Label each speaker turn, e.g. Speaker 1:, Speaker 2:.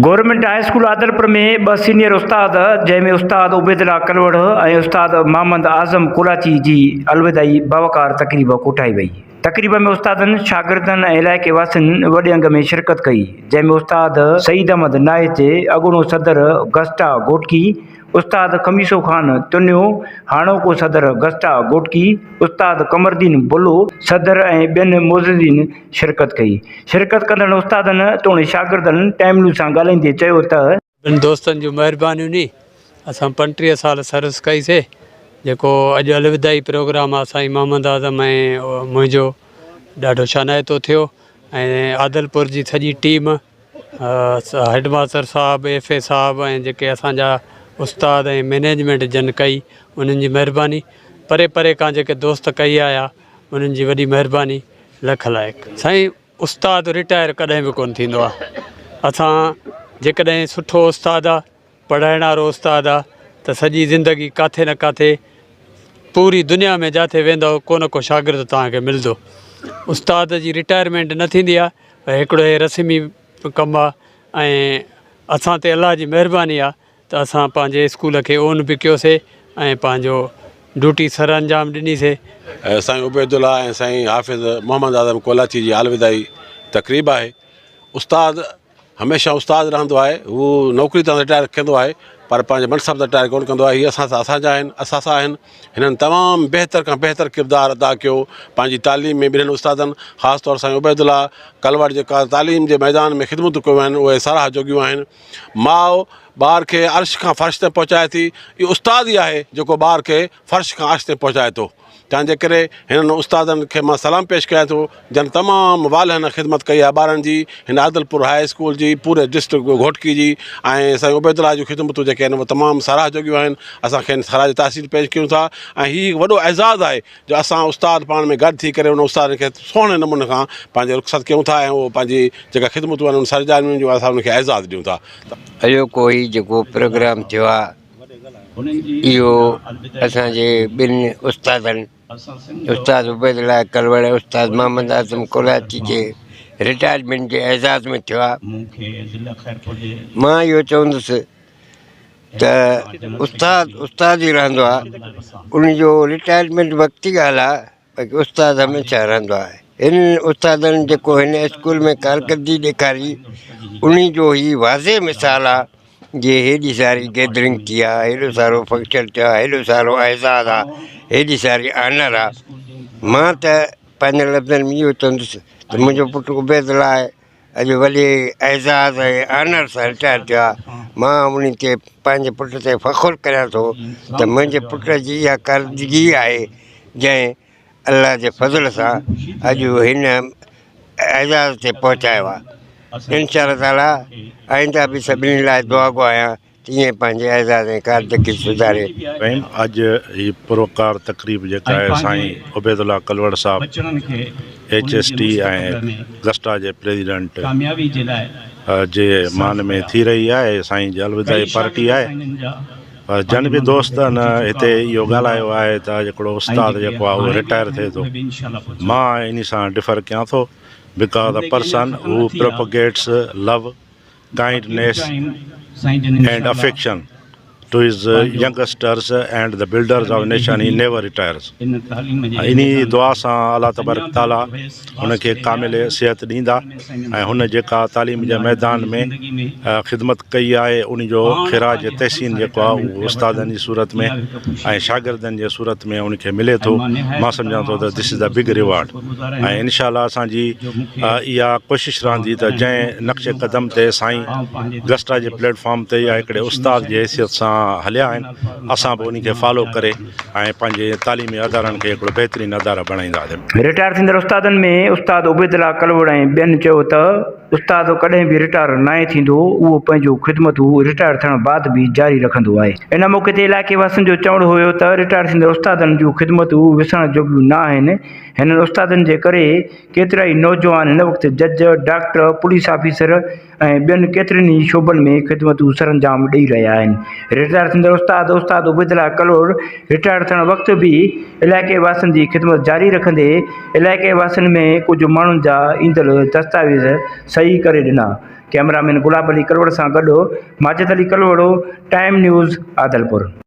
Speaker 1: Government high school Adilpur ۾ ٻه senior استاد جنهن ۾ استاد عبيدالله ڪلوڙ ۽ استاد محمد اعظم ڪولاچي جي الوداعي باوقار تقريب ڪوٺائي وئي. تقريب ۾ استادن، شاگردن ۽ علائقي واسين وڏي انگ ۾ شرڪت ڪئي جنهن ۾ استاد سعيد احمد نائچ اڳوڻو صدر گسٽا گهوٽڪي، استاد خميسو خان تنيو هاڻوڪو صدر گسٽا گهوٽڪي، استاد قمرالدين بلو صدر ۽ ٻين معززين شرڪت ڪئي. شرڪت ڪندڙن استادن توڻي شاگردن ٽائيم نيوز سان ڳالهائيندي چيو ته.
Speaker 2: ٻن دوستن جون مهربانيون ني اسان 35 سال سروس ڪئي سي جيڪو اڄ الوداعي پروگرام آ سائين محمد اعظم ۽ منهنجو ڏاڍو شانائتو ٿيو ۽ عادلپور جي سڄي ٽيم هيڊ ماستر صاحب ايف اي صاحب ۽ جيڪي اسان جا استاد ۽ مئنيجمينٽ جن ڪئي انهن جي مهرباني پري پري کان جيڪي دوست ڪهي آيا انهن جي وڏي مهرباني لک لائق. سائين استاد رٽائر ڪڏهن به ڪونه ٿيندو آ اسان جيڪڏهن سٺو استاد آ پڙهائڻ وارو استاد آ ته سڄي زندگي ڪاٿي نه ڪاٿي پوري دنيا ۾ جاٿي ويندؤ ڪو نه ڪو شاگرد توهان کي ملندو استاد جي رٽائرمينٽ نه ٿيندي آ پر هڪڙو هي رسمي ڪم آ ۽ اسان تي الله جي مهرباني آ ته اسان پنهنجي اسڪول کي اون به ڪيوسي ۽ پنهنجو ڊيوٽي سر انجام ڏني سي.
Speaker 3: سائين عبيدالله ۽ سائين حافظ محمد اعظم ڪولاچي جي الوداعي تقريب آهي. استاد هميشه استاد رهندو آهي هو نوڪري تان رٽائر ٿيندو آهي پر پنهنجي منصب تان رٽائر ڪونه ڪندو آهي هي اسان سان اسان جا آهن اثاثا آهن هنن تمام بهتر کان بهتر ڪردار ادا ڪيو پنهنجي تعليم ۾ ٻنهن استادن خاص طور سائين عبيدالله ڪلوڙ جيڪا تعليم جي ميدان ۾ خدمتون ڪيون آهن اهي ساراهه جوڳيون آهن ماء ٻار کي عرش کان فرش تائين پهچائي ٿي اهو استاد ئي آهي جيڪو ٻار کي فرش کان عرش تائين پهچائي ٿو تنهن جي ڪري هنن استادن کي مان سلام پيش ڪيان ٿو جن تمام والهانه خدمت ڪئي آهي ٻارن جي هن عادلپور هاء اسڪول جي پوري ڊسٽرڪٽ گهوٽڪي جي ۽ سائين عبيدالله جون خدمتون جيڪي آهن اهي تمام ساراهه جوڳيون آهن اسان کين خراج تحسين پيش ڪيون ٿا ۽ هي هڪ وڏو اعزاز آهي جو اسان استاد پاڻ ۾ گڏ ٿي ڪري ان استادن کي سهڻي نموني سان پنهنجي رخصت ڪيون ٿا ۽ اهو پنهنجي جيڪا خدمتون آهن ان سرجانين جون اسان ان کي اعزاز ڏيون ٿا.
Speaker 4: اڄوڪو هي جيڪو پروگرام ٿيو آهي اهو اسان جي ٻن استادن استاد عبيدالله ڪلوڙ ۽ استاد محمد اعظم ڪولاچي جي رٽائرمينٽ جي اعزاز ۾ ٿيو آهي. مان اهو چوندس ته استاد استاد ئي رهندو آهي ان جو رٽائرمينٽ وقتي ڳالهه آهي. باقي استاد هميشه رهندو آهي. هنن استادن جيڪو هن اسڪول ۾ ڪارڪردگي ڏيکاري انهي جو هي واضح مثال آ جي هيڏي ساري گيدرنگ ٿي آ هيڏو سارو فنڪشن ٿيو آ هيڏو سارو اعزاز آ هيڏي ساري آنر آ مان ته پنهنجن لفظن ۾ اهو چوندس ته منهنجو پٽ عبيدالله آهي اڄ وڏي اعزاز ۽ آنر سان رٽائر ٿيو آهي. مان انهي تي پنهنجي پٽ تي فخر ڪريان ٿو ته منهنجي پٽ جي اها ڪارڪردگي آهي جنهن الله جي فضل سان اڄ هن اعزاز تي پهچايو آهي. انشاء الله تعاليٰ آئنده به سڀني لاء دعاگو آهيان. تيئن پنهنجي اعزاز ۽ ڪارڪردگي سڌاري.
Speaker 5: رحيم اڄ هي پروقار تقريب جيڪا آهي سائين عبيدالله ڪلوڙ صاحب ايڇ ايس ٽي ۽ گسٽا جي پريزيڊنٽ جي مان ۾ ٿي رهي آهي سائين جي الوداعي پارٽي آهي پر جن به دوستن هتي اهو ڳالهايو آهي ته اڄ هڪڙو استاد جيڪو آهي اهو رٽائر ٿئي ٿو مان انهي سان ڊفر ڪيان ٿو because a person who propagates love kindness and affection to his youngsters and the builders of nation he never retires انهي دعا سان الله تبارڪ تعالي هن کي ڪامل صحت ڏيندا ۽ هن جيڪا تعليم جي ميدان ۾ خدمت ڪئي آهي ان جو خراج تحسين جيڪو آهي اهو استادن جي صورت ۾ ۽ شاگردن جي صورت ۾ ان کي ملي ٿو مان سمجهان ٿو ته this is the big reward ۽ انشاء الله اسان جي اها ڪوشش رهندي ته جنهن نقش قدم تي سائين گسٽا جي پليٽ فارم تي يا هڪڙي استاد جي حيثيت سان هليا آهن اسان به انهي کي فالو ڪري ۽ پنهنجي تعليمي ادارن کي هڪڙو بهترين ادارا بڻائينداسين.
Speaker 1: رٽائر ٿيندڙ استادن ۾ استاد عبيدالله ڪلوڙ ۽ ٻين چيو ته استاد ڪڏهن به رٽائر ناهي ٿيندو اهو پنهنجون خدمتون رٽائر ٿيڻ بعد به جاري رکندو آهي. ان موقعي تي علائقي واسين جو چوڻ هيو ته رٽائر ٿيندڙ استادن جون خدمتون وسرڻ جوڳيون نه آهن هنن استادن جي ڪري ڪيترائي نوجوان هن وقت جج، ڊاڪٽر، پوليس آفيسر ۽ ٻين ڪيترن ئي شعبن ۾ خدمتون سرانجام ڏئي رهيا آهن. رٽائر ٿيندڙ استاد استاد عبيدالله ڪلوڙ رٽائر ٿيڻ وقت به علائقي واسين جي خدمت جاري رکندي علائقي واسين ۾ ڪجهه ماڻهن جا ايندڙ دستاويز صحيح ڪري ڏنا. ڪئميرامين گلاب علي ڪلوڙ سان گڏ ماجد علي ڪلهوڙو، ٽائيم نيوز، عادلپور.